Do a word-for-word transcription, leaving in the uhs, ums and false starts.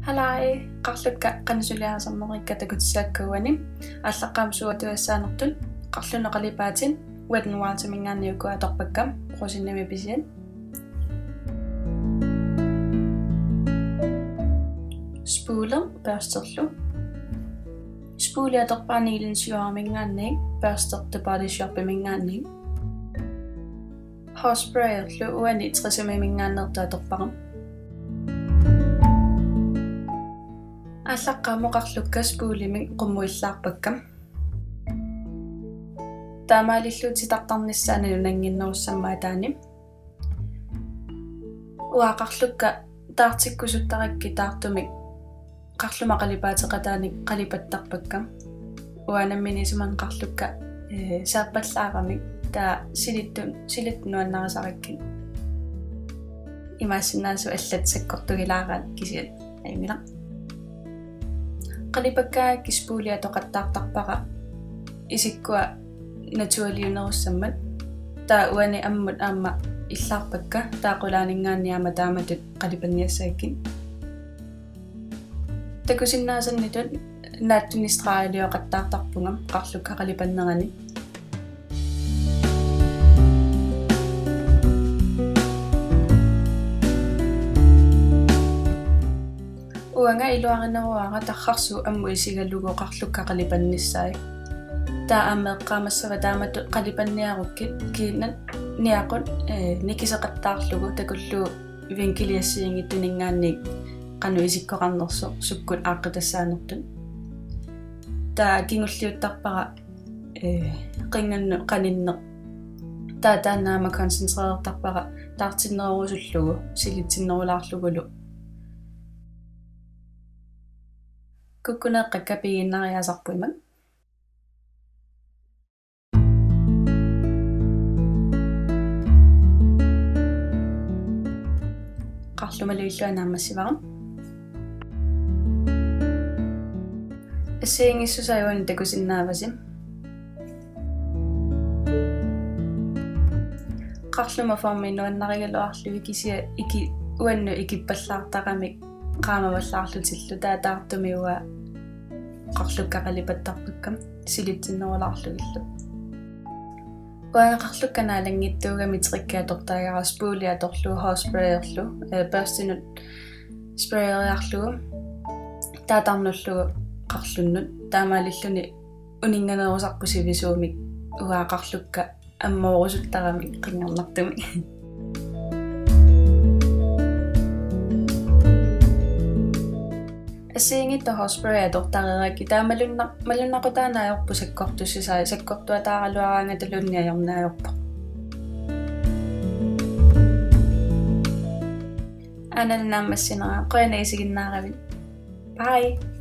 Halai, qarlukka qanoq suliassarnerikka takutissakka uani. Aallaqqaammut suutuassaanertut qarlunut qalipaatit Wet n Wildiminngaanniit ukua atorpakka, Rosinami pisiat. Spooler børsterlu. Spooler atorpara Nilens Jordiminngaanniit, børster The Body Shopiminngaanniit. Hårsprayerlu uani Tresemmeminngaanneersoq atorpara. Aallaqqaammut qarlukka spoolimik qummuillaarpakka. Taamaalillutik titartarnissaat nalunannginnerussammat ataani. Uanga qarlukka taartikkusuttarakkit taartumik qarlumma qalipaateqataanik qalipattarpakka. Uanga nammineq isumanni qarlukka, eh, saappallaaramik taava silittut, silittut nuannarisarakkit. Imaassinnaavoq allat sakkortugilaaraat kisianni ajunngilaq. Qalipakkaangakkit spoolie atoqattaartarpara isikkua naturaliunerussammat. Taava uani ammut aamma illaarpakka, taava qulaaninngaanniit aamma taamatut qalipanniassagakkit. Takusinnaasannitut naatsunik straalioqattaartarpunga qarlukka qalipannerani. Uanga iluarineruara tarrarsuup ammut isigalugu qarlukka qalipannissaat. Taava aamma eqqaamassava taamatut qalipanniarukkit kiinnat niaqut, eh, nikiseqattaarlugu takullugu vinkili assigiinngitsuninngaanniit qanoq isikkoqarnersoq sukkut aaqqitassaanertut. Taava kingulliuttarpara, eh, qinngannut qaninneq. Taava taanna aamma koncentrerertarpara taartinnerusullugu, silitsinnerulaarlugulu. Kukkuneeqqakka pigiinnariaasarput ima. Qarlumma luillua naammassivara. Assigiinngissusaa uani takusinnaavasi. Qarlumma formit nuannarigaluarlugit kisianni iki-, uannut ikippallaartaramik qaamavallaarlutillu, taava taartumik uanga qarlukka qalipattarpakka silitsinnerulaarlugillu. Uanga qarlukka naalanngitsuugami trikki atortagara spoolie atorlugu hårsprayerlu, eh, børstinut sprayeriarlugu taava tarnullugu qarlunnut, taamaalilluni uninnganerusarput sivisuumik uanga qarlukka ammoorusuttaramik qinngarnartumik. Assigiinngitsoq hårspray atortareerakkit taava malunna-, malunnaqutaannaajorpoq sakkortussisai, sakkortuataaraluaraangataluunniit ajornaavorpoq. Aana naammassinera, qujanaq isiginnaaravit. Bye.